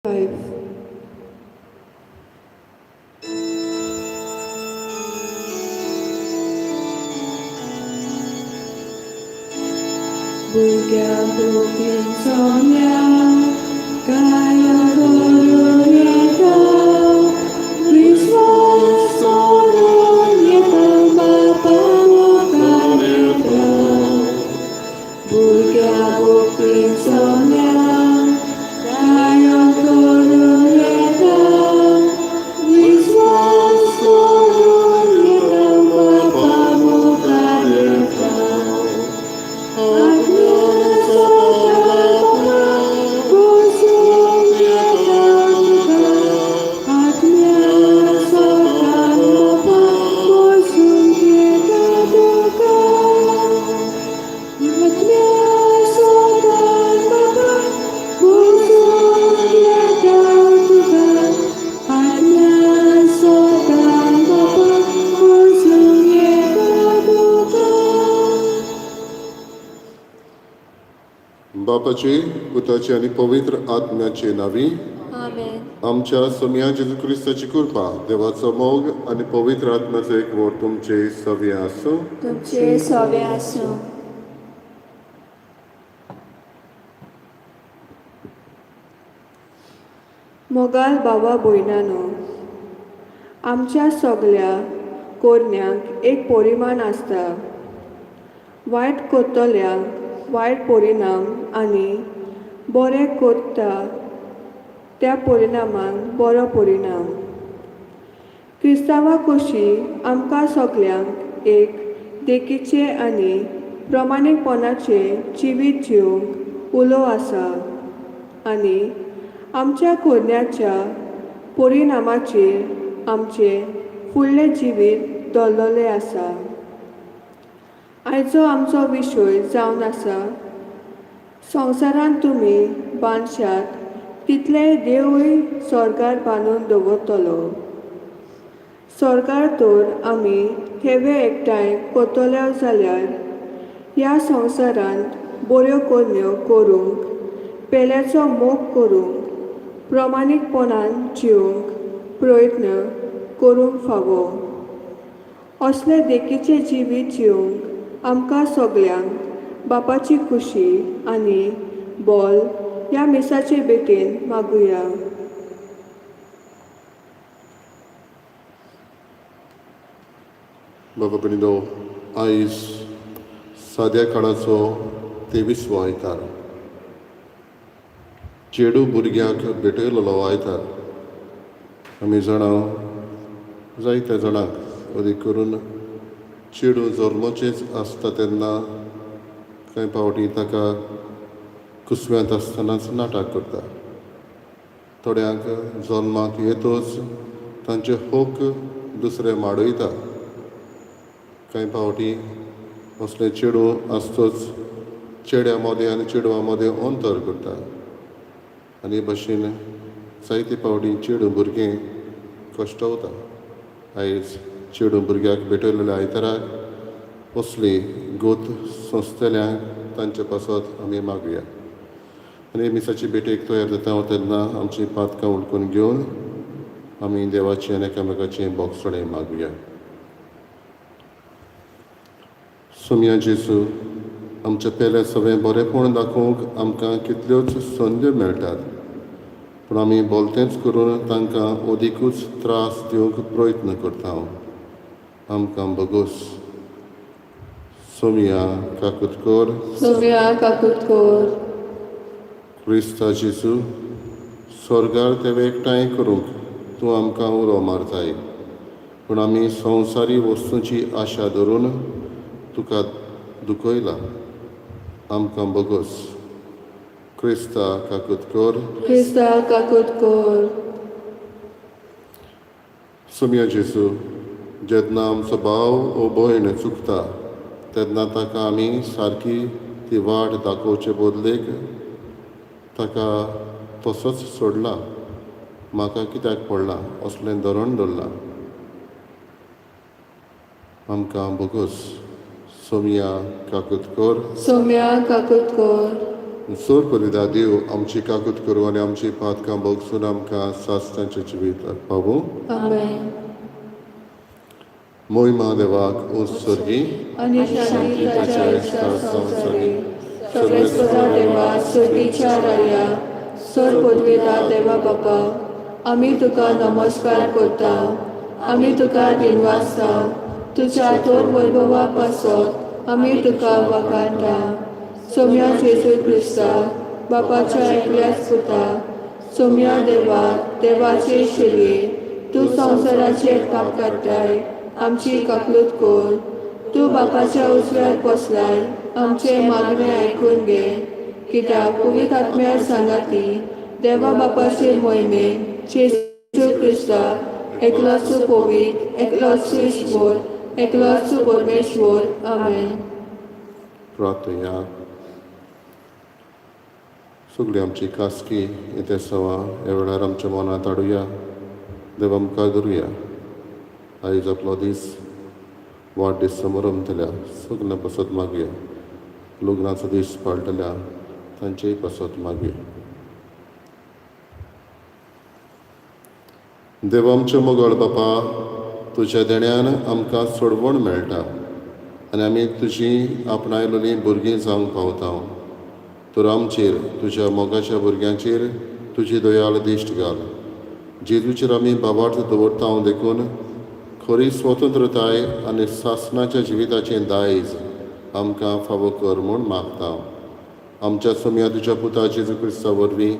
5. भुरग्या भुरगीं सोम्या काय करून येता, विस्वास सोडून येता, बापा मुखार येता. भुरग्या भुरगीं सोम्या काय करून येता, विस्वास सोडून येता, बापा मुखार येता. आत्म्या बापा बसून येता तुका, आत्म्या बापा बसून येता तुका, आत्म्या बापा बसून येता तुका, आत्म्या बापा बसून येता तुका. बापाचे, पुताचे आनी पवित्र आत्म्याचे नांवी. आमेन. आमच्या सोमया जेजू क्रिस्ताची कृपा, देवाचो मोग आनी पवित्र आत्म्याचो एकवट तुमचे सवे आसूं. तुमचे सोवे आसूं. मोगाल बाबा भयणानो, आमच्या सगल्या कोरण्यांक एक परिमाण आसता. वायट करतल्यांक वायट परिणाम आनी बरें करता त्या परिणामाक बरो परिणाम. क्रिस्तांवा कशी आमकां सगल्यांक एक देखीचें आनी प्रमाणीकपणाचें जिवीत जिवंक उलो आसा आनी आमच्या कोरण्याच्या परिणामाचेर आमचें फुडलें जिवीत दवरलेलें आसा. आयचो आमचो विशय जावन आसा, संवसारांत तुमी बांदशात तितलें देवूय स्वर्गार बांदून दवरतलो. स्वर्गार तर आमी थेवे एकठांय करतले जाल्यार ह्या संवसारांत बऱ्यो करण्यो करूंक, पेल्याचो मोग करूंक, प्रमाणीकपणान जिवंक प्रयत्न करूंक फावो. असले देखीचें जिवीत जिवंक आमकां सगल्यांक बापाची खुशी आनी बोल ह्या मिसाचे भेटेन मागुया. बाबा भयणीनो, आयज साद्या काळाचो 23वो आयतार, चेडू भुरग्यांक भेटयलेलो आयतार. आमी जाणा, जायत्या जाणांक, अदीक करून चेडूं जल्मचेंच आसता तेन्ना कांय फावटी ताका कुसव्यांत आसतनाच नाटक करता. थोड्यांक जल्माक येतच तांचे हक दुसरे माडयता. कांय फावटी असले चेडूं आसतच चेड्या मदें आनी चेडवां मदें अंतर करता आनी हे भशेन जायते फावटी चेडूं भुरगें कश्टवता. आयज चेडूं भुरग्याक भेटयलेल्या आयताराक असली गोत सोंसतल्यांक तांचे पासत आमी मागया आनी मिसाची भेटेक तयार जाता तेन्ना आमची पातकां उडकून घेवन आमी देवाची आनी एकामेकाचें बोगसणें मागुया. सोमया जेजू, आमच्या पेल्या सगळें बरेंपण दाखोवंक आमकां कितल्योच संद्यो मेळटात, पूण आमी बोलतेंच करून तांकां अदिकूच त्रास दिवंक प्रयत्न करता. आमकां भोगोस. सोमया, काकूत कर. सोम्या, काकूत कर. क्रिस्ता जेजू, स्वर्गार ते एकठांय करूंक तूं आमकां उलो मारताय, पूण आमी संवसारी वस्तूंची आशा धरून तुका दुखयला. आमकां भोगोस. क्रिस्ता, काकूत कर. क्रिस्ता, काकूत कर. सोमया जेजू, जेन्ना आमचो भाव ओ भयण चुकता तेन्ना ताका आमी सारकी ती वाट दाखोवचे बदलेक ताका तसोच सोडला, म्हाका कित्याक पडलां असलें धरण धरलां. आमकां भोगोस. सोमया, काकूत कर. सोम्या, काकूत कर. सोर पविदा देव आमची काकूत करूं आनी आमची पातकां भोगसून आमकां सासणाचें जिवीत पावूं. आमेन. मोहिमा देवाक उत्सर्गी आनी शांती ताच्या इश्टा संवसारी. सर्वेस्परा देवा, सर्गीच्या राया, सर पदवेदा देवा बापा, आमी तुका नमस्कार करता, आमी तुका दिनवासता. तुज्या थोर वैभवा पासत आमी तुका वाखाणता. सोम्या जेजू क्रिस्ता, बापाच्या एकल्याच पुता, सोम्या देवा, देवाचे शिरये, तूं संवसाराचेर पाप काडटाय, आमची काकलूत कर. तूं बापाच्या उजव्यार बसलाय, आमचें मागणें आयकून घे. कित्याक पवित्र आत्म्या सांगाती देवा बापाचे मोहिमेन जेजू क्रिस्ता एकलोच पवित्र, एकलोच ईश्वर, एकलोच परमेश्वर. आमेन. प्रार्थया. सगळी आमची खासगी इतेसांवां ह्या वेळार आमच्या मनांत हाडुया, देवा मुखार धरुया. आयज आपलो दीस, वाडदीस समारंभतल्या सगल्यां पासत मागया. लग्नाचो दीस पाळटल्या तांचेय पासत मागया. देव आमच्या मोगळ बापा, तुज्या देण्यान आमकां सोडवण मेळटा आनी आमी तुजी आपणायलेलीं भुरगीं जावंक पावता. तर आमचेर, तुज्या मोगाच्या भुरग्यांचेर तुजी दयाळ दिश्ट घाल. जेजूचेर आमी बाबार्थ दवरता देखून खरी स्वतंत्रताय आनी सासणाच्या जिविताचें दायज आमकां फावो कर म्हूण मागता. आमच्या सोम्या तुज्या पुता जेजू क्रिस्ता वरवीं,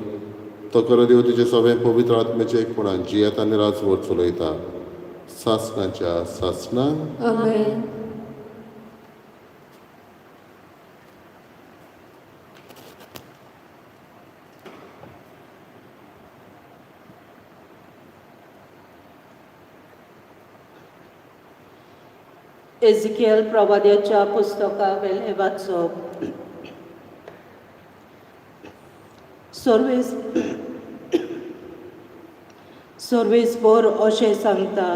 तो खरो देव, तुजे सगळें पवित्र आत्म्याचें एकपणान जियेता आनी राजवट चलयता सासणाच्या सासणाक. आमेन. एझिकियल प्रवाद्याच्या पुस्तका वेलें वाचप. सर्वेस सर्वेस्पर अशें सांगता,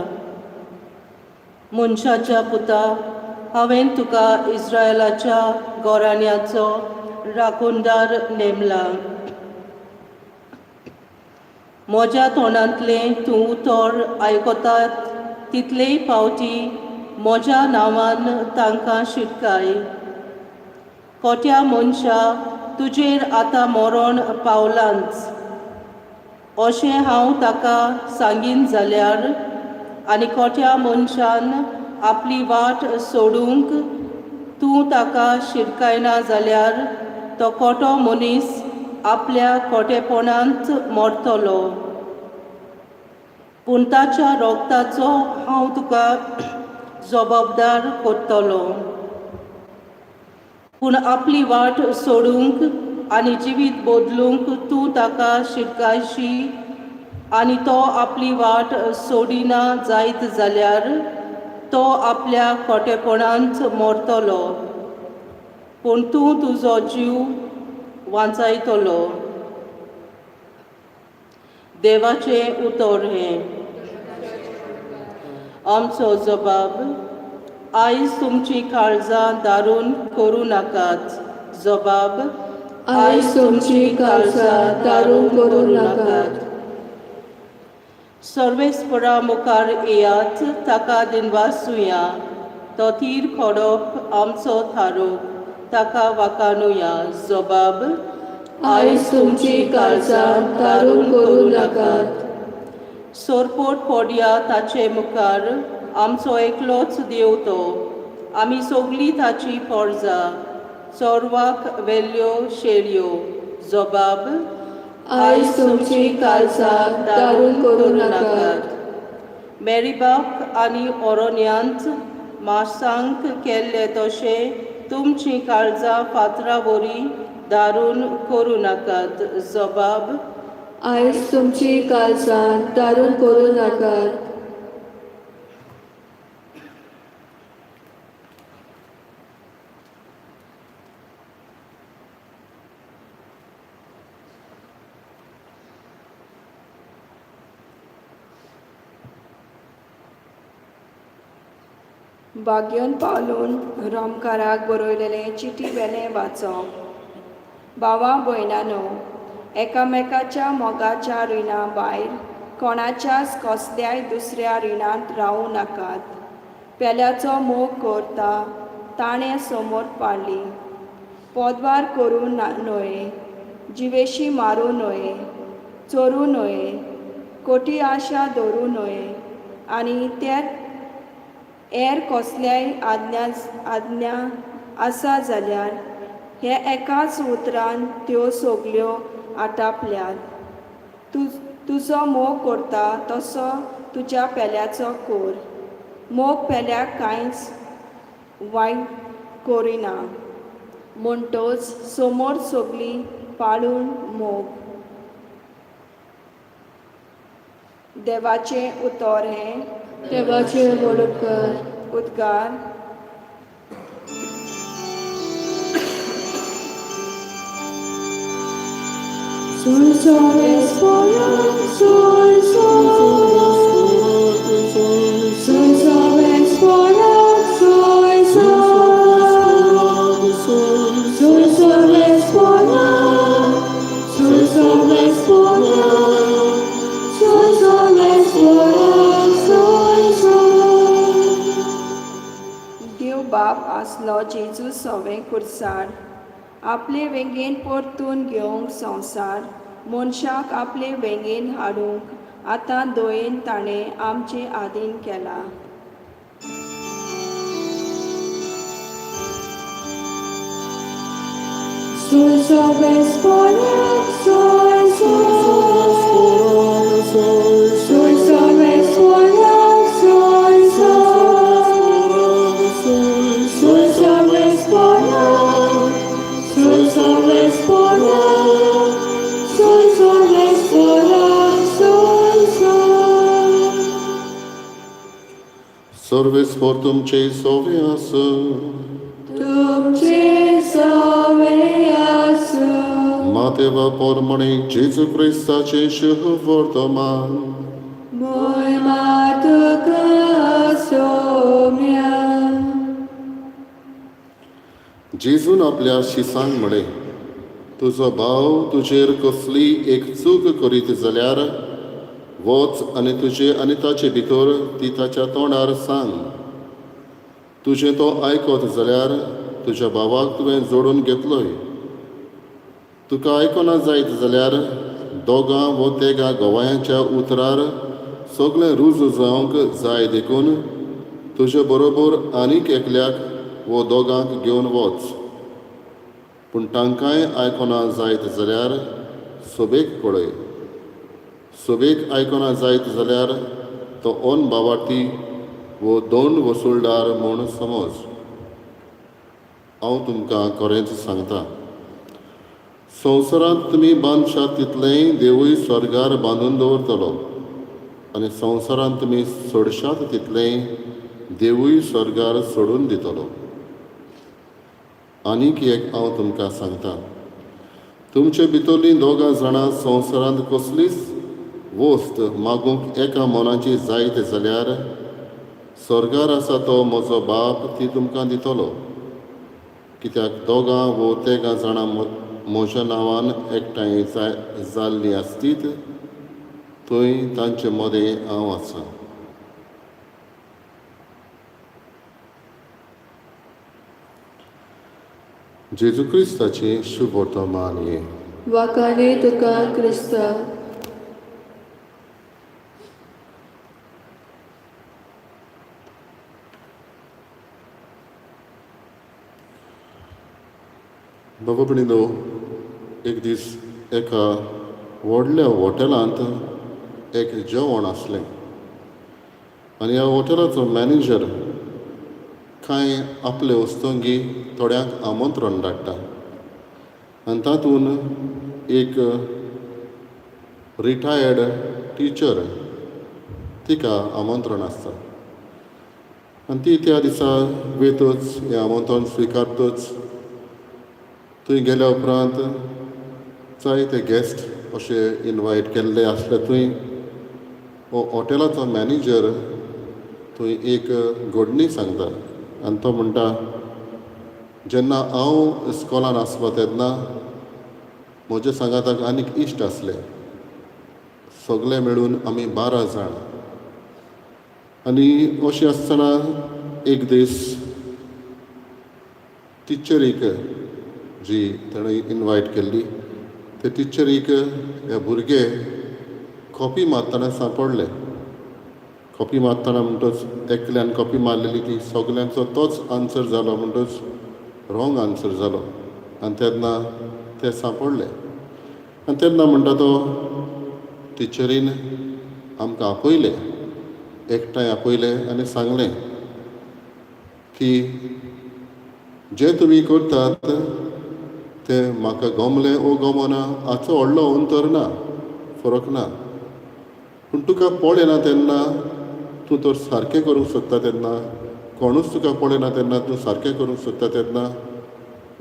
मनशाच्या पुता, हांवें तुका इस्रायलाच्या गोराण्याचो राखणदार नेमला. म्हज्या तोंडांतलें तूं उतर आयकतात तितलेय पावटी म्हज्या नांवान तांकां शिटकाय. कोट्या मनशा, तुजेर आतां मरण पावलांच अशें हांव ताका सांगीन जाल्यार, आनी कोट्या मनशान आपली वाट सोडूंक तूं ताका शिटकायना जाल्यार, तो कोटो मनीस आपल्या कोटेपणांत मरतलो, पूण ताच्या रोगताचो हांव तुका जबाबदार करतलो. पूण आपली वाट सोडूंक आनी जिवीत बदलूंक तूं ताका शिटकायशी आनी तो आपली वाट सोडिना जायत जाल्यार, तो आपल्या कोटेपणांत मरतलो, पूण तूं तुजो जीव वांचयतलो. देवाचें उतर हें. आमचो जबाब. आयज तुमची काळजां दारून करूं नाकात. जबाब. आयज तुमची काळजां दारून करूं नाकात. सर्वेस्परा मुखार येयात, ताका दिनवासुया. तो तीर खोडप आमचो थारोक, ताका वाकानुया. जबाब. आयज तुमची काळजां दारून करूं नाकात. सोरपोट पडया ताचे मुखार, आमचो एकलोच देव तो. आमी सगळीं ताची पोरजा, चोरवाक वेल्ल्यो शेळयो. जबाब. आयज तुमची काळजां दारून करूं नाकात. मेरीबाक आनी ओरोन्यांत मासांक केल्ले तशें तुमचीं काळजां फातरा वरी दारून करूं नाकात. जबाब. आयज तुमची काळजां दारून करूं नाकात. बाग्योन पावलून रोमकाराक बरयलेले चिटी वेलें वाचप. भावा भयणानो, एकामेकाच्या मोगाच्या रिणा भायर कोणाच्याच कसल्याय दुसऱ्या रिणांत रावूं नाकात. पेल्याचो मोग करता ताणें समोर पाडली. पोदवार करूं न्हय, जिवेशी मारूं न्हय, चोरूं न्हय, कोटी आशा दवरूं न्हय आनी ते हेर कसल्याय आज्ञा आज्ञा आसा जाल्यार हे एकाच उतरान त्यो सगल्यो आटापल्यात. तुजो मोग करता तसो तुज्या पेल्याचो कोर. मोग पेल्याक कांयच वायट करिना, म्हणटच समोर सगळीं पाळून मोग. देवाचें उतर हें. देवाचे व्हड उपकार. उद्गार. Sol sol sol sol sol sol sol sol sol sol sol sol. देव बाप आसलो जेजू सवें कुर्सार आपले वेंगेन परतून घेवंक संवसार मनशाक आपले वेंगेन हाडूंक आतां दयेन ताणें आमचे आदीन केला. Sol sol sol sol sol sol sol sol sol sol sol sol sol sol. सर्वेस्पोर तुमचे सोवे आसूं. तुमचे सवे आसूं. मातेवा पोरमणे जेजू क्रिस्ताचे शुभ वर्तमान. मोहिमा तुका सोम्या. जेजून आपल्या शिसांक म्हळें, तुजो भाव तुजेर कसली एक चूक करीत जाल्यार वच आनी तुजे आनी ताचे भितर ती ताच्या तोंडार सांग. तुजें तो आयकत जाल्यार तुज्या भावाक तुवें जोडून घेतलोय. तुका आयकना जायत जाल्यार दोगां वो तेगां गवायांच्या उतरार सगळें रुजू जावंक जाय, देखून तुजे बरोबर आनीक एकल्याक वो दोगांक घेवन वच. पूण तांकांय आयकना जायत जाल्यार सोबेक कळय. सोबेक आयकना जायत जाल्यार तो ओन बावार्थी वो दोन वसुलदार म्हूण समज. हांव तुमकां खरेंच सांगता, संवसारांत तुमी बांदशात तितलेंय देवूय स्वर्गार बांदून दवरतलो, आनी संवसारांत तुमी सोडशात तितलेंय देवूय स्वर्गार सोडून दितलो. आनीक एक हांव तुमकां सांगता, तुमचे भितरलीं दोगां जाणां संवसारांत कसलीच वस्त मागूंक एका मनाची जायत जाल्यार स्वर्गार आसा तो म्हजो बाप ती तुमकां दितलो. कित्याक दोगां वो तेगां जाणां म्हज्या नांवान एकठांय जाल्लीं आसतीत थंय तांचे मदें हांव आसा. जेजू क्रिस्ताचें शुभ वर्तमान हें. वाखाणे तुका क्रिस्ता. बाबा भयणीनो, एक दीस एका व्हडल्या हॉटेलांत एक जेवण आसलें आनी ह्या हॉटेलाचो मॅनेजर कांय आपले वस्तुंगी थोड्यांक आमंत्रण धाडटा आनी तातूंत एक रिटायर्ड टिचर तिका आमंत्रण आसता आनी ती त्या दिसा वयतच हें आमंत्रण स्विकारतच थंय गेल्या उपरांत जायते गेस्ट अशे इनवायट केल्ले आसले. थंय हो हॉटेलाचो मॅनेजर थंय एक घडणी सांगता आनी तो म्हणटा, जेन्ना हांव इस्कॉलान आसलो तेन्ना म्हज्या सांगाताक आनीक इश्ट आसले. सगळे मेळून आमी 12 जाण. आनी अशें आसतना एक दीस टिचरीक जी ताणें इनवायट केल्ली ते टिचरीक हे भुरगे कॉपी मारतना सांपडले. कॉपी मारतना म्हणटच एकल्यान कॉपी मारलेली ती सगल्यांचो तोच आन्सर जालो, म्हणटच रॉंग आन्सर जालो आनी तेन्ना ते सांपडले. आनी तेन्ना म्हणटा तो टिचरीन आमकां आपयले, एकठांय आपयले आनी सांगलें की जें तुमी करतात तें म्हाका गमलें ओ गमना हाचो व्हडलो अंतर ना, फरक ना, पूण तुका पळयना तेन्ना तूं तर सारकें करूंक सोदता तेन्ना, कोणूच तुका पळयना तेन्ना तूं सारकें करूंक सोदता तेन्ना,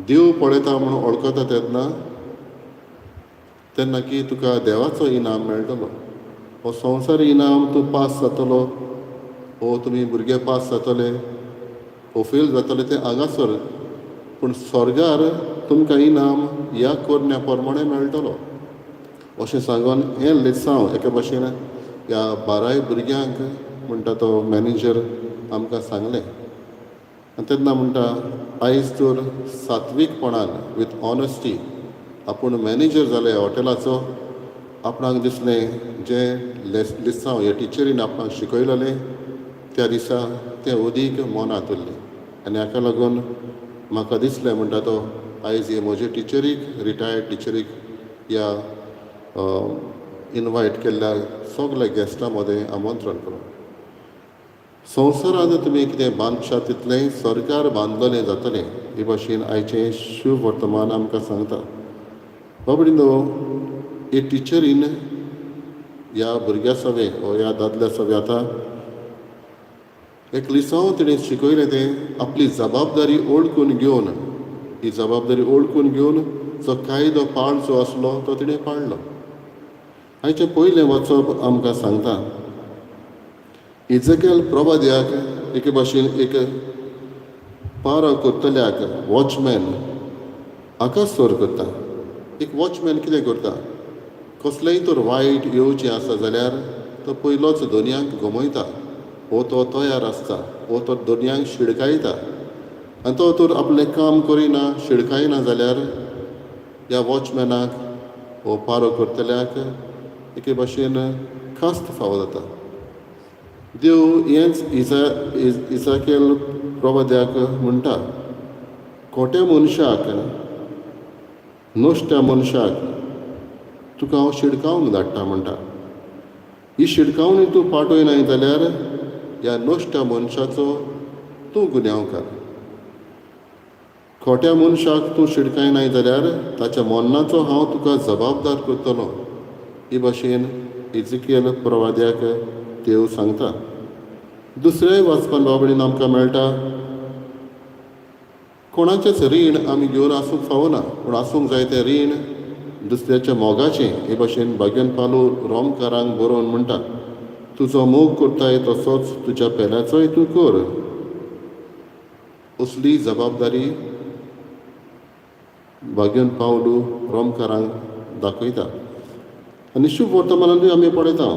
देव पळयता म्हणून वळखता तेन्ना, तेन्ना की तुका देवाचो इनाम मेळटलो. हो संवसारी इनाम तूं पास जातलो वो तुमी भुरगे पास जातले वो फेल जातले तें हांगासर, पूण स्वर्गार तुमकां इनाम ह्या करण्या प्रमाणें मेळटलो अशें सांगून हें लेसांव एके भाशेन ह्या 12 भुरग्यांक म्हणटा तो मॅनेजर आमकां सांगलें. आनी तेन्ना म्हणटा आयज तर सात्वीकपणान विथ ऑनेस्टी आपूण मॅनेजर जाले हॉटेलाचो, आपणाक दिसलें जें लिसांव ह्या टिचरीन आपणाक शिकयलेलें त्या दिसा तें अदीक मनांत उरलें आनी हाका लागून म्हाका दिसलें म्हणटा तो आयज हे म्हजे टिचरीक, रिटायर्ड टिचरीक ह्या इनवायट केल्ल्या सगल्या गेस्टां मदें आमंत्रण करूं. संवसारांत तुमी कितें बांदशात तितलें सरकार बांदलें जातलें हे भाशेन आयचें शुभ वर्तमान आमकां सांगता. बाबडिनो हे टिचरीन ह्या भुरग्या सवें वो ह्या दादल्या सवें आतां एक लिसांव तिणें शिकयलें तें आपली जबाबदारी ओळखून घेवन, ही जबाबदारी ओळखून घेवन जो कायदो पाळचो आसलो तो तिणें पाळ्ळो. आयचें पयलें वाचप आमकां सांगता इजकेल प्रवाद्याक एके भाशेन एक पारो करतल्याक वॉचमॅन हाका सर करता. एक वॉचमॅन कितें करता, कसलेंय तर वायट येवचें आसा जाल्यार तो पयलोच दोनयांक गमयता वो तो तयार आसता वो तो दोनयांक शिडकायता आनी तो तर आपलें काम करिना शिडकायना जाल्यार ह्या वॉचमॅनाक वो पारो करतल्याक एके भाशेन खास्त फावो जाता. देव हेंच इजाकेल प्रवाद्याक म्हणटा, खोट्या मनशाक, नश्ट्या मनशाक तुका हांव शिडकावंक धाडटा म्हणटा. ही शिडकावणी तूं पाठयनाय जाल्यार ह्या नश्ट्या मनशाचो तूं गुन्यांवकार. खोट्या मनशाक तूं शिडकायनाय जाल्यार ताच्या मरणाचो हांव तुका जबाबदार करतलो ही भाशेन इजिकेल प्रवाद्याक देव सांगता. दुसरें वाचपान बाबडीन आमकां मेळटा कोणाचेंच रीण आमी घेवन आसूंक फावना, पूण आसूंक जाय तें रीण दुसऱ्याच्या मोगाचें. हे भाशेन भाग्यन पालो रोमकारांक बरोवन म्हणटा, तुजो मोग करताय तसोच तुज्या पेल्याचोय तूं कर. असली जबाबदारी भाग्यन पावलू रोमकारांक दाखयता. आनी शुभ वर्तमानानूय आमी पळयता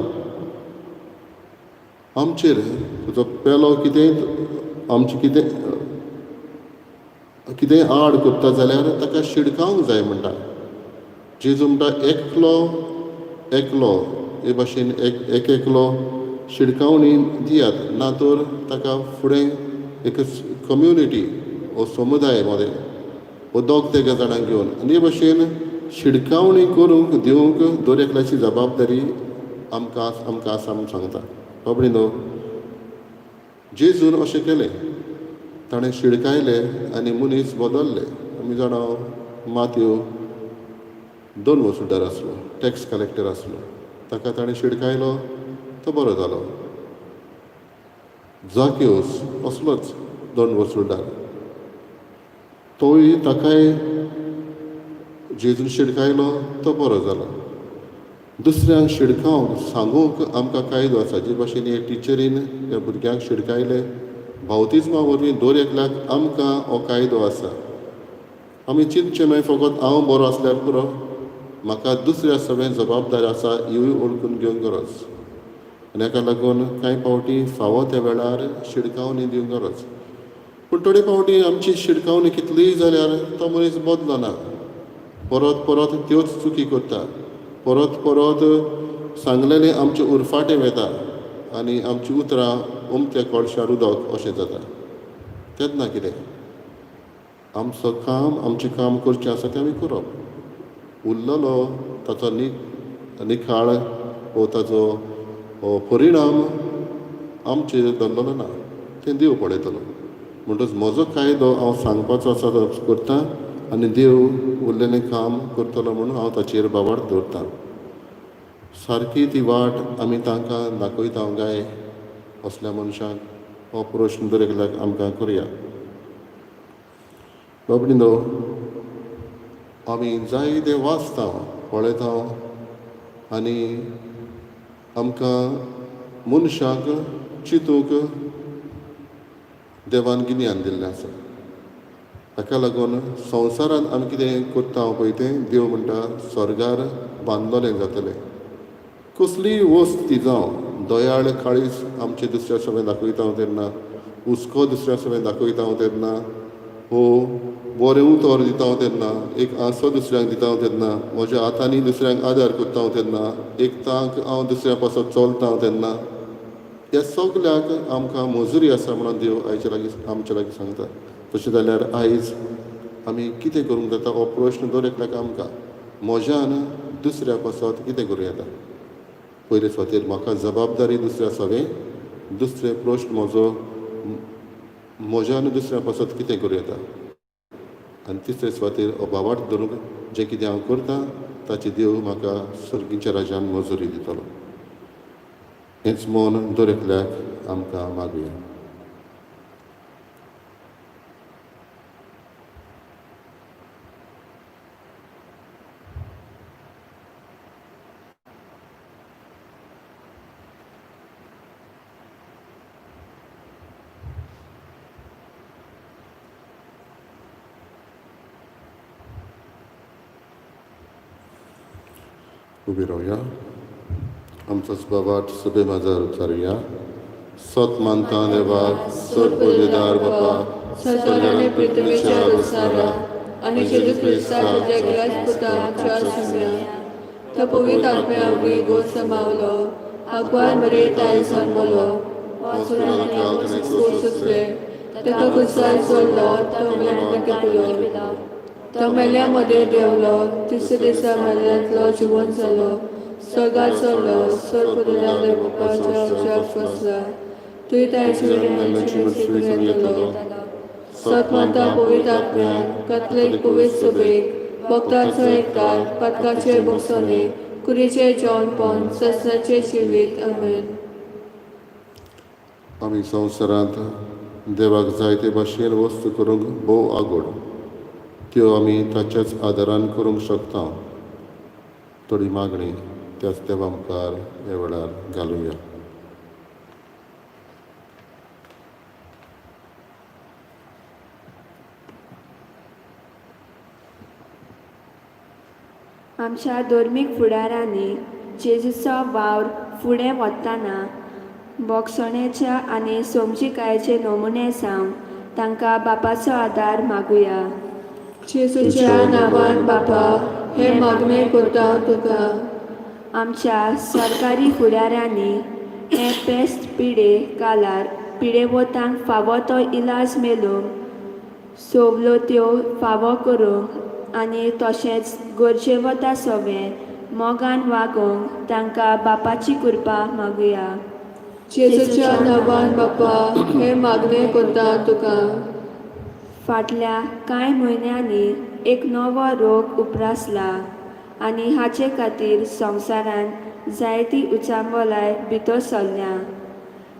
आमचेर तुजो पेलो कितें आमचें कितें कितेंय आड करता जाल्यार ताका शिडकावंक जाय म्हणटा. जेजू म्हणटा एकलो एकलो हे भाशेन एक एकलो शिडकावणी दियात, ना तर ताका फुडें एक कम्युनिटी वो समुदाय मदें वो दोग तेगा जाणांक घेवन आनी हे भाशेन शिडकावणी करूंक दिवंक दर एकल्याची जबाबदारी आमकां आमकां आसा म्हूण सांगता. बाबडी न्हू जेजून अशें केलें, ताणें शिडकायले आनी मनीस बदल्ले. आमी जाणा मातयो दोन वसुदार आसलो, टॅक्स कलेक्टर आसलो, ताका ताणें शिडकायलो तो बरो जालो. जाक्योस असलोच दोन वसुलदार, तोय ताकाय जेजून शिडकायलो तो बरो जालो. दुसऱ्यांक शिडकावंक सांगूंक आमकां कायदो आसा. जे भाशेन हे टिचरीन ह्या भुरग्यांक शिडकायले बावतिज्मा वरवीं दर एकल्याक आमकां हो कायदो आसा. आमी चिंतचें न्हय फकत हांव बरो आसल्यार पुरो, म्हाका दुसऱ्या सगळें जबाबदार आसा हिवूय वळखून घेवंक गरज. आनी हाका लागून कांय फावटी फावो त्या वेळार शिडकावणी दिवंक गरज. पूण थोडे फावटी आमची शिडकावणी कितलीय जाल्यार तो मनीस बदलना, परत परत त्योच चुकी करता, परत परत सांगलेलें आमचें उरफाटें वेता आनी आमचीं उतरां उमथ्या कोळशार उदक अशें जाता. तेन्ना कितें आमचो काम, आमचें काम करचें आसा तें आमी करप, उरलेलो ताचो निखाळ वो ताचो परिणाम आमचेर धरलेलो ना, तें देव पळयतलो. म्हणटच म्हजो कायदो हांव सांगपाचो आसा तो करता आनी देव उरलेलें काम करतलो म्हणून हांव ताचेर बाबार दवरतां. सारकी ती वाट आमी तांकां दाखयता काय असल्या मनशांक, हो प्रश्न दर एकल्याक आमकां करुया. बाबडीनो, आमी जायते वाचता, पळयता आनी आमकां मनशाक चिंतूंक देवान गिन्यान दिल्लें आसा. ताका लागून संवसारांत आमी कितें करता पळय तें देव म्हणटा स्वर्गार बांदलोलें जातलें. कसलीय वस्त ती जावं, दयाळ काळीज आमचे दुसऱ्या सगळें दाखयता तेन्ना, हुस्को दुसऱ्या सगळें दाखयता तेन्ना, हो बरें उतर दिता तेन्ना, एक आसो दुसऱ्यांक दिता तेन्ना, म्हज्या हातांनी दुसऱ्यांक आदार करता तेन्ना, एक तांक हांव दुसऱ्या पासत चलता तेन्ना, ह्या सगल्याक आमकां मजुरी आसा म्हणून देव आयच्या लागीं आमच्या लागीं सांगता. तशें जाल्यार आयज आमी कितें करूंक जाता हो प्रश्न दर एकल्याक आमकां, म्हज्यान दुसऱ्या पासत कितें करूं येता. पयले सुवातेर म्हाका जबाबदारी दुसऱ्या सवें, दुसरें प्रश्न म्हजो म्हज्यान दुसऱ्या पासत कितें करूं येता, आनी तिसरे सुवातेर अभावार्थ धरूंक जें कितें हांव करतां ताची देव म्हाका सर्गीच्या राज्यान मजुरी दितलो. हेंच मन दर एकल्याक आमकां मागुया. उबी रावया, आमचोच बाबाट सभे माजार उचारुया. सत मानता देवाक चड पयलेदार बापा, संवसार आनी पृथ्वीच्या रचणारा आनी जेजू क्रिस्ता तुज्या एकल्याच पुता आमच्या सुम्या, तो पवित्र आत्म्या वरवीं गोड समावलो, आगवार मरे ताई जन्मलो, सोंसले, ताका कुसार सोडलो, तो मेल्ल्या केलो, तो मेल्या मदें देंवलो, तिसऱ्या दिसा मेल्ल्यांतलो जिवन जालो, स्वर्गार चडलो, स्वर्ग बापाच्या उज्याक बसला, तुवें ताची येतलो. सत मानता पवित्र आत्म्यान, कथलीक पवित्र सभेक, भक्ताचो एकठार, पातकाचे भोगसणे, कुडीचें जेवणपण, सस्नाचें जिवीत. आमेन. आमी संवसारांत देवाक जायते भाशेन वस्तू करूंक भोव आगोड, त्यो आमी ताच्याच आदारान करूंक शकता. थोडी मागणी त्याच देवा मुखार ह्या वेळार घालुया. आमच्या धर्मीक फुडारांनी जेजूचो वावर फुडें वतना भोगसणेच्या आनी समजिकायेचे नमुने जावन तांकां बापाचो आदार मागुया. जेजूच्या नांवान बापा, हे मागणें करता तुका. आमच्या सरकारी फुडाऱ्यांनी हे पेस्त पिडे कालार पिडेवतांक फावो तो इलाज मेळूंक, सवलत्यो फावो करूंक आनी तशेंच गरजेवता सवें मोगान वागोवंक तांकां बापाची कृपा मागुया. जेजूच्या नांवान बापा, हे मागणें करता तुका. फाटल्या कांय म्हयन्यांनी एक नवो रोग उप्रासला आनी हाचे खातीर संवसारांत जायती उचांबळाय भितर सरल्या.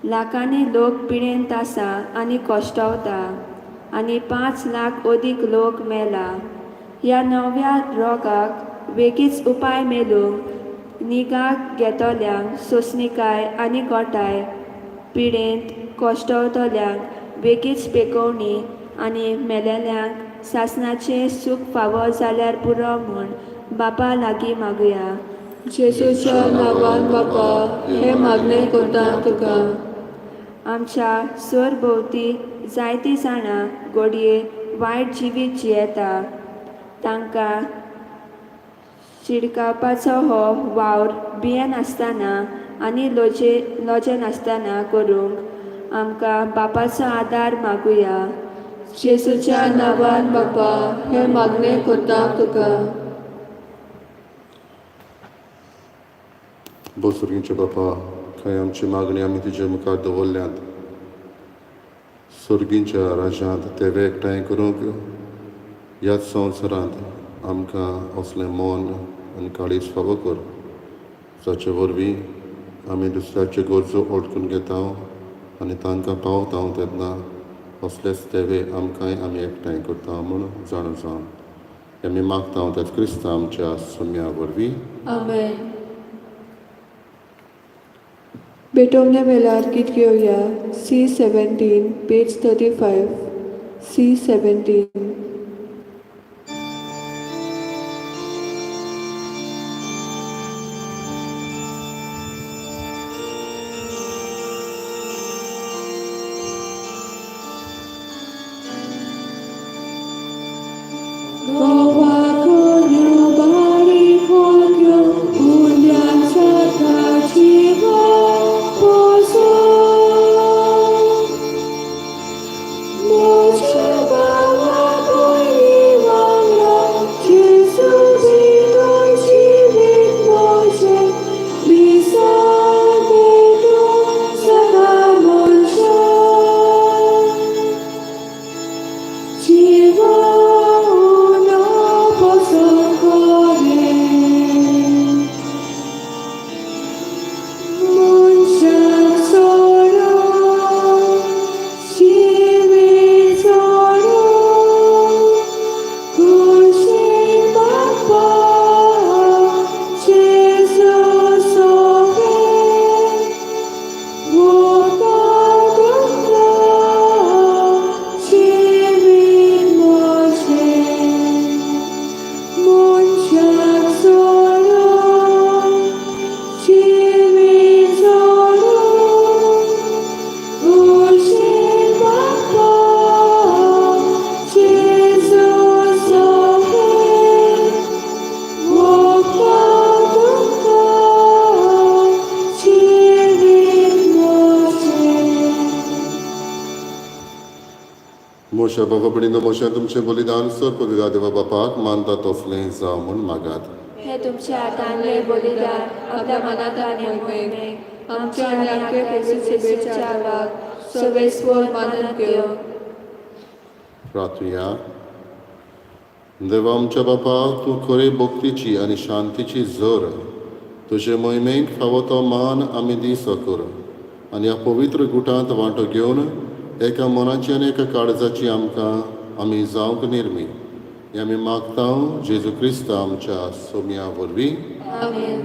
लाखांनी लोक पिडेंत आसा आनी कश्टवता आनी 5 लाख अदीक लोक मेला. ह्या नव्या रोगाक वेगीच उपाय मेळूंक निगा घेतल्यांक सोंसणीकाय आनी गोठाय, पिडेंत कश्टवतल्यांक वेगीच पेकोवणी आनी मेलेल्यांक सासणाचें सूख फावो जाल्यार पुरो म्हूण बापा लागीं मागुया. जेजूच्या नांवान बापा हें मागणें करता तुका. आमच्या सरभोंवती जायतीं जाणां घडये वायट जिवीत जियेता. तांकां शिडकावपाचो हो वावर भियेनासतना आनी लजेनासतना करूंक आमकां बापाचो आदार मागुया. जेजूच्या नांवान बापा हें मागणें करता तुका. बोसुर्गींचे बापा, खंय आमची मागणी आमी तुजे मुखार दवरल्यात. सर्गींच्या राज्यांत ते एकठांय करूंक ह्याच संवसारांत आमकां असलें मन आनी काळीज फावो कर, जाचे वरवीं आमी दुसऱ्याच्यो गरजो वळखून घेता आनी तांकां पावता तेन्ना असलेच तेवे आमकांय आमी एकठांय करता म्हूण जाणा जावन आमी मागता त्याच क्रिस्तांव आमच्या सोम्या वरवीं. आमेन. बेटोवणे वेळार गीत घेवया. C 17 page 35. C 17. मोशा बाबा बडीनो मोशा तुमचें बलिदान सर पवित्र देवा बापाक मानता तसलें जावं म्हूण मागात. हे तुमच्या हातांतलें बलिदान आपल्या मनांत आनी मोहिमेक आमच्या आनी आख्या पवित्र सभेच्या देवाक सर्वेस्पर मानून घेवं. प्रार्थुया. देवा आमच्या बापा, तूं खरे भक्तीची आनी शांतीची झर, तुजे मोहिमेक फावो तो मान आमी दी सकर आनी ह्या पवित्र गुटांत वांटो घेवन एका मनाची आनी एका काळजाची आमकां आमी जावंक निर्मी. हें आमी मागता जेजू क्रिस्त आमच्या सोम्या वरवीं. आमेन.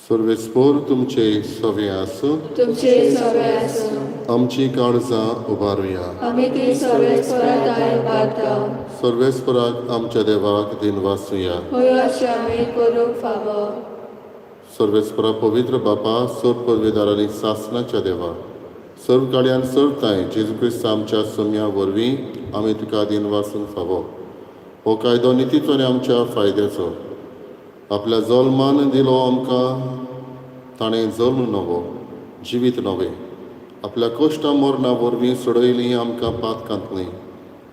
सर्वेस्पर तुमचे सवे आसूं. तुमचे सवे आसूं. आमची काळजां उबारुया. आमी ती सर्वेस्परात आनी उबारता. सर्वेस्पराक आमच्या देवाक दिनवासुया. हय अशें आमी करूंक फावो. सर्वेस्परा पवित्र बापा, सर्व पदवेदार आनी सासनाच्या देवा, सर्व काळयान सर्व तांय जेजू क्रिस्त आमच्या सोम्या वरवीं आमी तुका दिनवासूंक फावो. हो कायदो नितीचो आनी आमच्या फायद्याचो. आपल्या जल्मान दिलो आमकां ताणें जल्म नवो जिवीत नवें. आपल्या कश्टां मरणा वरवीं सोडयलीं आमकां पातकांतलीं.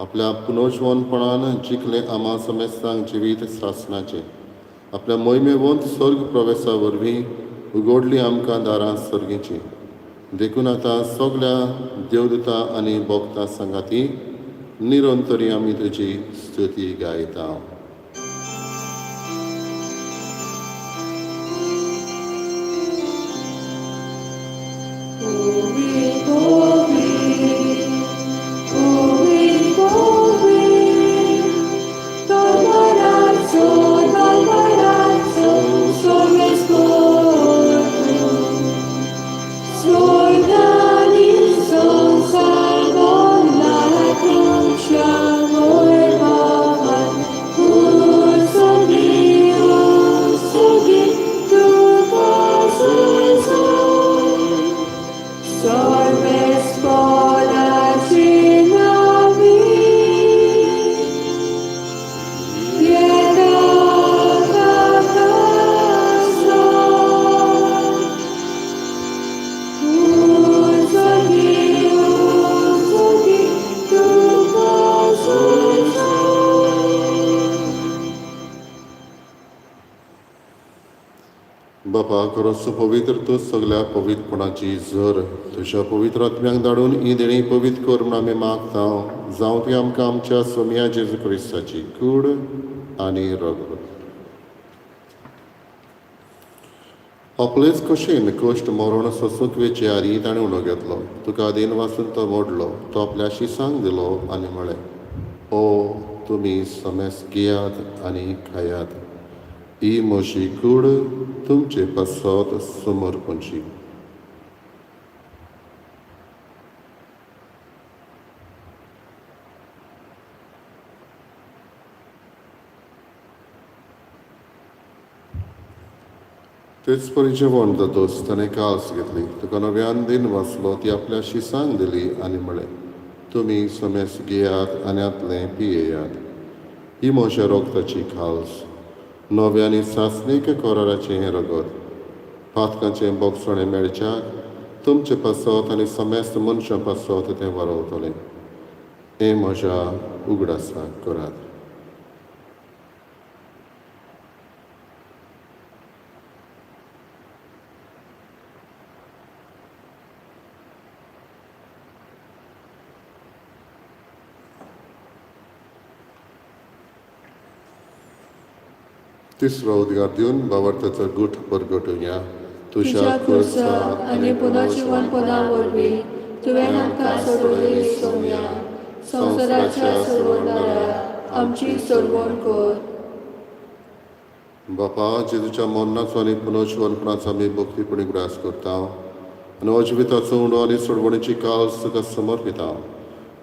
आपल्या पुनर्जवनपणान जिखलें आमा समेस्तांक जिवीत सासनाचें. आपल्या मोहिमेवंत स्वर्ग प्रवेशा वरवीं उगडलीं आमकां दारां सर्गीचीं. देखून आतां सगल्या देवदूता आनी भक्तां सांगाती निरंतरी आमी तुजी स्तुती गायता. Salvo la बापा खरोच पवित्र तूं सगल्या पवित्रपणाची झर तुज्या पवित्र आत्म्यांक धाडून ही देणी पवित्र कर म्हूण आमी मागता. जावं ती आमकां आमच्या सोमया जेजू क्रिस्ताची कूड आनी रगत. आपलेच कशेन कश्ट मरण सोसूंक वेचे आदी ताणें उणो घेतलो. तुका आदीन वाचून तो मोडलो. तो आपल्या शिसांक दिलो आनी म्हळें, ओ तुमी समेस घेयात आनी खायात, ही म्हजी कूड तुमचे पासत समर्पणची. तेच परी जेवण जातोच ताणें काल्स घेतली. तुका नव्यान दिन वाचलो. ती आपल्या शिसांक दिली आनी म्हळें, तुमी समेस घेयात आनी आतलें पियेयात, ही म्हज्या रोगताची खाल्स, नव्या आनी सासणीक कराराचें हें रगत. पातकांचें बोगसणें मेळच्याक तुमचे पासत आनी समेस्त मनशां पासत तें वारवतलें. हें म्हज्या उगडासाक करात. तिसरो उद्गार दिवन बाबार्थाचो गुट परगटुया. तुज्या खुर्सा आनी पुनर्जिवनपणा वरवीं तुवें आमकां सोडवली सोम्या, संवसाराच्या सोडवणारा आमची सोडवण कर. बापा, जेजूच्या मरणाचो आनी पुनर्जिवनपणाचो आमी भक्तीपणी उगडास करता आनी अजिविताचो उंडो आनी सोडवणीची काल्स तुका समर्पिता.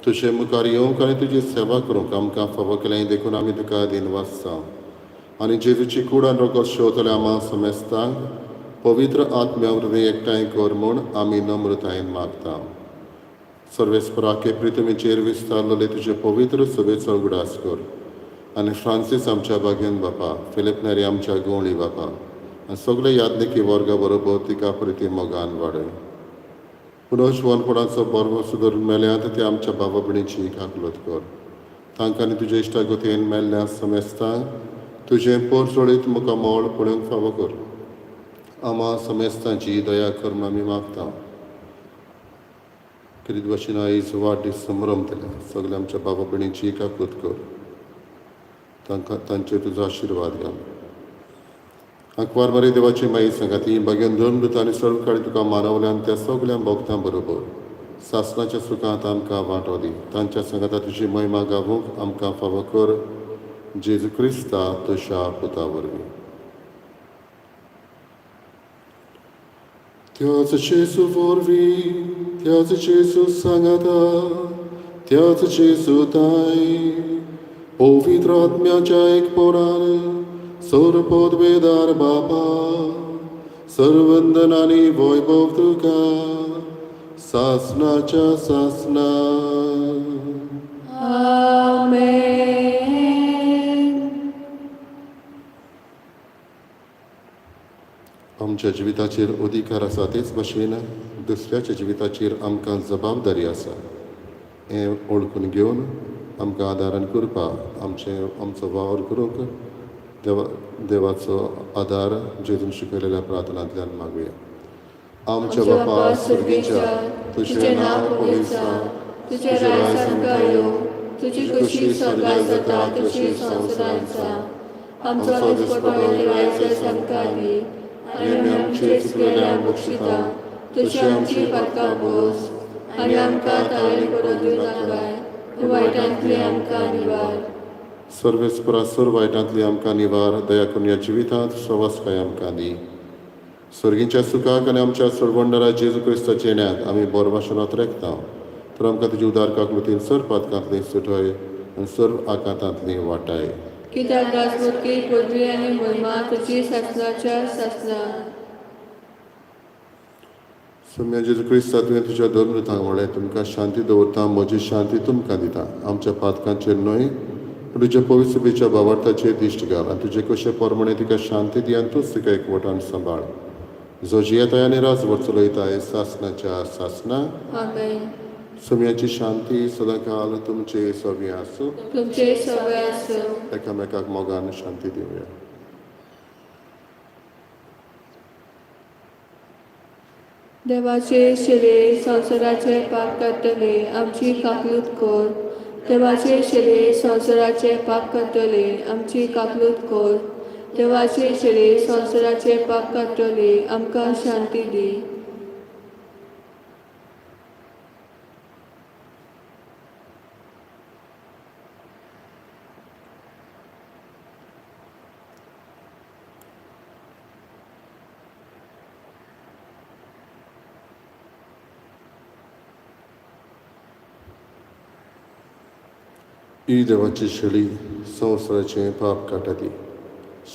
तुजे मुखार येवंक आनी तुजी सेवा करूंक आमकां फावो केलें देखून आमी तुका दिनवासता. आनी जेजूची कूड आनी रगत शेवतल्या आमा समेस्तांक पवित्र आत्म्या वरवीं एकठांय कर म्हूण आमी नम्रतायेन मागता. सर्वेस्पराके प्रितमीचेर विस्तारलेले तुजे पवित्र सभेचो उगडास कर आनी फ्रांसीस आमच्या बागेन बापा, फिलीप नेरी आमच्या गवळी बापा आनी सगळे यादनिकी वर्गा बरोबर तिका प्रिती मोगान वाडय. पुनर्जिवनपणाचो बरो सुदर मेल्यात ते आमच्या बाबा भयणीची काकलत कर. तांकां आनी तुज्या इश्टागतीन मेल्ल्या समेस्तांक तुजें पोरजोळीत मुखामळ पळोवंक फावो कर. आमा समेस्तांची दया कर म्हूण आमी मागता. खेरीत भाशेन आयज वाडदीस संभ्रमतल्या सगल्या आमच्या बाबा भयणीची काकूत कर. तांकां तांचेर तुजो आशिर्वाद घाल. आंकवार मरे देवाची माई सांगाती बागेन धर्म आनी सर्व काळी तुका मानवल्यान त्या सगल्या भोगतां बरोबर सासणाच्या सुखांत आमकां वांटो दी. तांच्या सांगाता तुजी महिमा गावूंक आमकां फावो कर. जेजू क्रिस्ता तुज्या पुता वरवीं. त्याच जेजू वरवीं, त्याच जेजू सांगाता, त्याच जेजू ताय पवित्र आत्म्याच्या एकपणान सर्व पदवेदार बापा, सर्वंदन आनी वैभव तुका सासनाच्या सासना. आमेन. आमच्या जिविताचेर अधिकार आसा तेच भाशेन दुसऱ्याच्या जिविताचेर आमकां जबाबदारी आसा हें वळखून घेवन आमकां आदारान करपाक आमचो वावर करूंक देवाचो आदार जेजून शिकयलेल्या प्रार्थनांतल्यान मागुया. आमच्या बापा सर्गीच्या, तुजें नांव पवित्र जावं, तुजें राज आमकां येवं, तुजी खुशी स्वर्गात जाता तशी संवसारांत जावं. आमचो दिसपटो आयज आमकां दी आनी आमी आमचे चुकलेल्या बक्षिता तशी आमची पातकां बोस आनी आमकां ताळेन पडोवन दिवं नाकाय, वायटांतली आमकां निवार. सर्वेस्परा सर्व वायटांतली आमकां निवार. दया करून ह्या जिवितांत सवासकाय आमकां दी. सर्गीच्या सुखाक आनी आमच्या सोडवणदारा जेजू क्रिस्ताच्या येण्याक आमी बरो भाशणांत रेखता. तर आमकां तुजी उदार काकलुतीन सर्व पातकांतली सुटय आनी सर्व आकांतांतली वाटाय. कित्याक राजवटकी पदवी आनी महिमा तुजी सासणाच्या सासणा. सोम्या जेजू क्रिस्ता, तुवें तुज्या धर्मदूतांक म्हणलें, तुमकां शांती दवरता, म्हजी शांती तुमकां दिता. आमच्या पातकांचेर न्हय पूण तुज्या पवित्र सभेच्या बाबार्थाचेर दिश्ट घाल आनी तुजे कशे प्रमाणे तिका शांती दी आनी तूंच तिका एकवटान सांबाळ. जो जियेताय आनी राजवट चलयताय सासणाच्या सासना. आमेन. सोम्याची शांती सदांकाल तुमचे सगळें आसूं. तुमचे सगळे आसूं. एकामेकाक मोगान शांती दिवया. देवाचे शिरे संवसाराचे पाप काडटले आमची काकलूत कर. देवाचे शिरे संवसाराचे पाप काडटले आमची काकलूत कर. देवाचे शिरे संवसाराचे पाप काडटले आमकां शांती दी. ही देवाची शेळी संवसाराचें पाप काडटा ती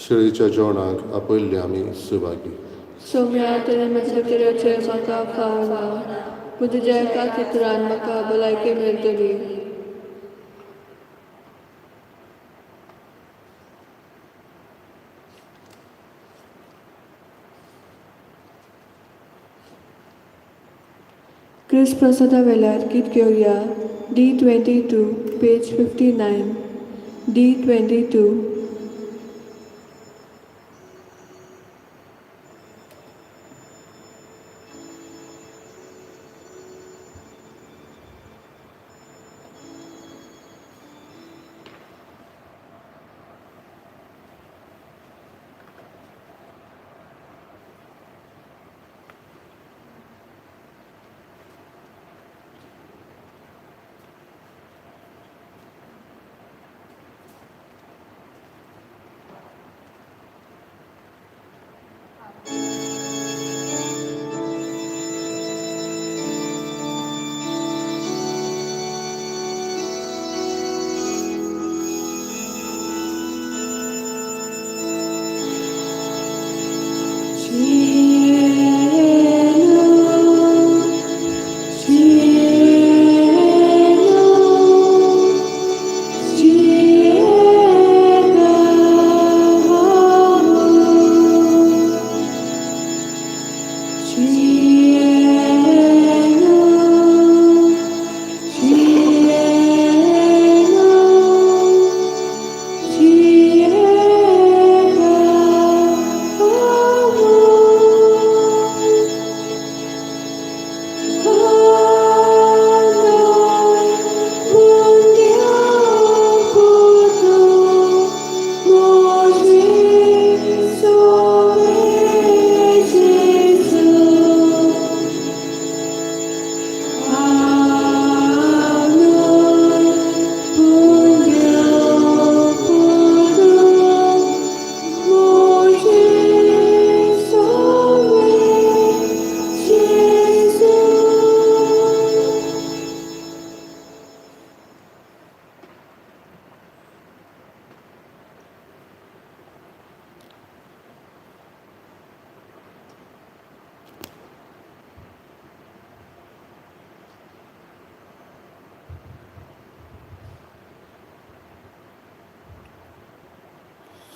शेळीच्या जेवणाक आपयल्ले आमी सुभागी. सोम्या तुवें म्हज्या भितरचें म्हाका फावना, पूण तुज्या एका चित्रान म्हाका भलायकी मेळटली. क्रिस्त प्रसादा वेल्यार गीत घेवया. D 22 page 59 D 22.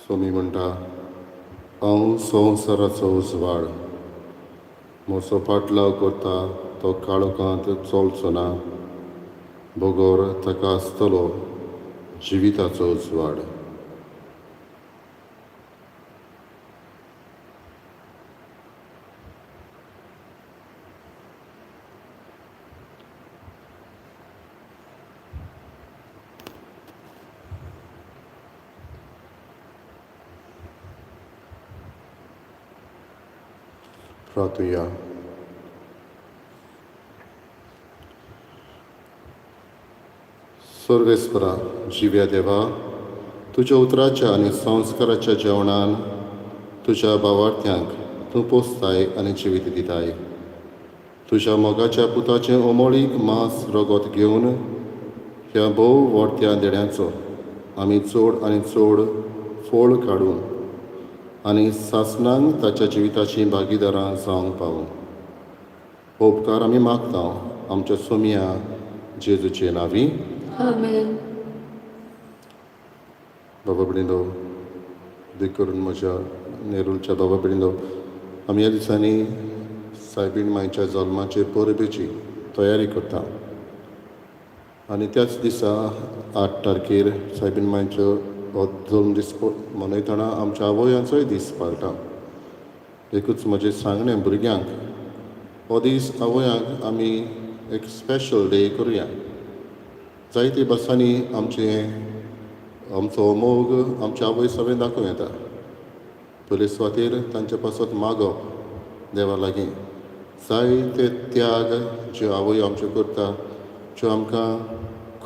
Swami म्हणटा, हांव संवसाराचो उजवाड, म्हजो फाटलाव करता तो काळोखांत चलचो ना, बगर ताका आसतलो जिविताचो उजवाड. प्रार्थुया. सर्वेस्परा जिव्या देवा, तुज्या उतराच्या आनी संस्काराच्या जेवणान तुज्या भावार्थ्यांक तूं पोसताय आनी जिवीत दिताय. तुज्या मोगाच्या पुताचें अमोळीक मांस रगत घेवन ह्या भोव व्हडत्या देण्याचो आमी चड आनी चड फोळ काडून आनी सासणांक ताच्या जिविताची भागीदारां जावंक पावूं. उपकार आमी मागता आमच्या सोमया जेजूचे नांवी. आमेन. बाबा भयणींनो, देख करून म्हज्या नेरूलच्या बाबा भयणींनो, आमी ह्या दिसांनी सायबीण मायच्या जल्माचे परबेची तयारी करता आनी त्याच दिसा 8 तारखेर सायबीण मायचो हो जल्म दीस मनयतना आमच्या आवयांचोय दीस पाळटा. एकूच म्हजें सांगणें भुरग्यांक, हो दीस आवयांक आमी एक स्पेशल डे करुया. जायते बसांनी आमचे आमचो मोग आमच्या आवय सवें दाखोवं येता. पयले सुवातेर तांचे पासत मागप देवा लागीं, जायते त्याग ज्यो आवय आमच्यो करता ज्यो आमकां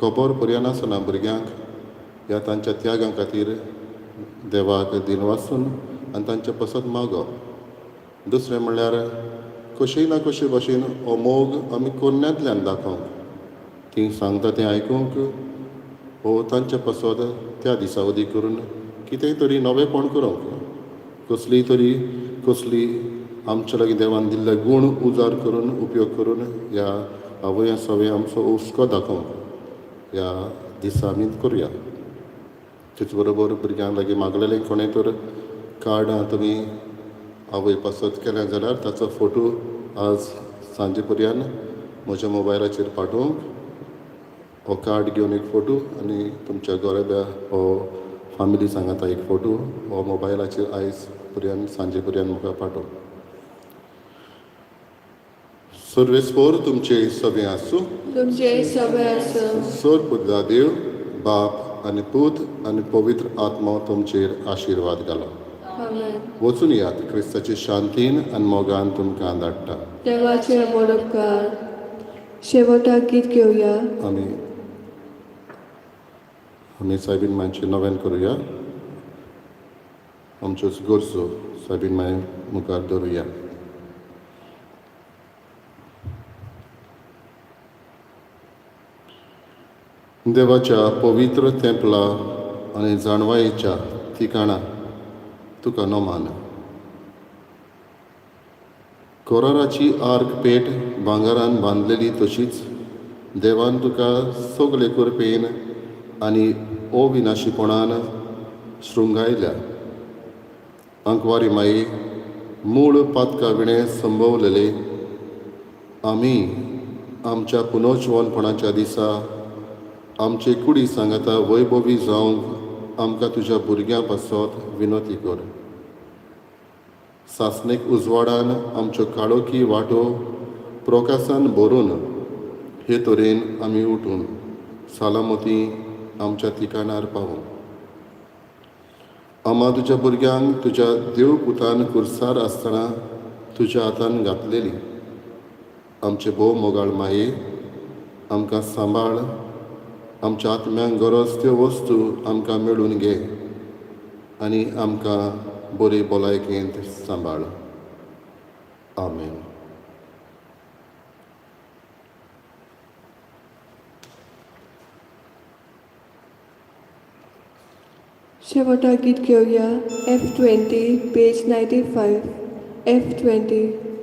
खबर पर्यान नासना भुरग्यांक, ह्या तांच्या त्यागां खातीर देवाक दिनवासून आनी तांचे पासत मागप. दुसरें म्हणल्यार कशेय ना कशे भशेन हो मोग आमी कोन्यांतल्यान दाखोवंक, तीं सांगता तें आयकूंक हो तांचे पासत त्या दिसा उदीक करून कितेंय तरी नवेंपण करूंक, कसली तरी कसली आमच्या लागीं देवान दिल्ले गूण उजार करून उपयोग करून ह्या आवया सवें आमचो हुस्को दाखोवंक ह्या दिसा आमी करुया. तेच बरोबर भुरग्यां लागीं मागलेलें कोणें तर कार्डां तुमी आवय पासत केलें जाल्यार ताचो फोटो आज सांजे पर्यंत म्हज्या मोबायलाचेर पाठोवंक, हो कार्ड घेवन एक फोटो आनी तुमच्या गोरेब्या हो फामिली सांगाता एक फोटो हो मोबायलाचेर आयज पर्यंत सांजे पर्यंत म्हाका पाठोव. सर्वेस्पोर तुमचे सगळें आसूं, तुमचे सगळे आसूं. सर पुता देव बाप आनी पूत आनी पवित्र आत्मो तुमचेर आशिर्वाद घालो. आमेन. वचून यात क्रिस्ताचे शांतीन आनी मोगान तुमकां धाडटा. देवाचे मोडपकार. शेवटाक गीत घेवया. आमी आमी सायबीन मांयचें नवेन करुया, आमच्योच गरजो सायबीन माय मुखार दवरुया. देवाच्या पवित्र तेंपला आनी जाणवायेच्या ठिकाणा तुका नमान. कोराराची आर्क पेट भांगरान बांदलेली तशीच देवान तुका सगले कृपेन आनी अविनाशीपणान शृंगायल्या. आंकवारी माई मूळ पातका विणें संभवलेले आमी आमच्या पुनर्जिवनपणाच्या दिसा आमचे कुडी सांगाता वैभवी जावंक आमकां तुज्या भुरग्यां पासत विनवती कर. सासणीक उजवाडान आमच्यो काळोखी वाटो प्रकासान भरून हे तरेन आमी उठून सलामती आमच्या ठिकाणार पावूं. आमा तुज्या भुरग्यांक तुज्या देव पुतान कुर्सार आसतना तुज्या हातान घातलेली आमचे भोव मोगाळ माये आमकां सांबाळ. आमच्या आत्म्यांक गरज त्यो वस्तू आमकां मेळून घे आनी आमकां बरी भलायकेंत सांबाळ. आमेन. शेवटाक गीत घेवया. F 20 page 95. F 20.